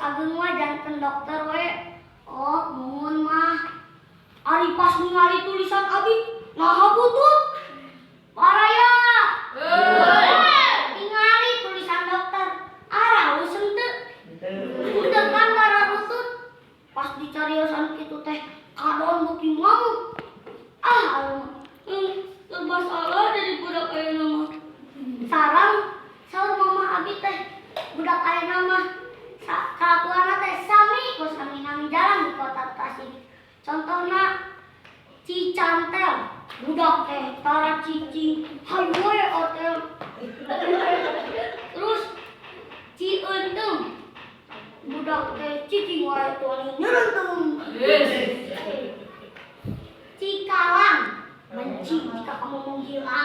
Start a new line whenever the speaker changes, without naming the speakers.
Ageng mah janten dokter we. Oh, muhun, Mah. Ari pas ningali tulisan abi, naha butut? Baraya. Tingali tulisan dokter. Aralus henteu? Udah kan rutut. Pas dicariosan kitu teh kadon beuki ngamuk. Ah, alamak. Serba salah jadi budak ayeuna mah. Sarang saur mama abi teh budak ayeuna mah kalakuanna teh sami kos angin jalan di kota Tasik. Contohna cicantel, budak teh tara cicing, hayu we hotel. Terus cieunteng, budak teh cicing wae tuh nyerenteng. Cikalang, benci jika kamu menghilang.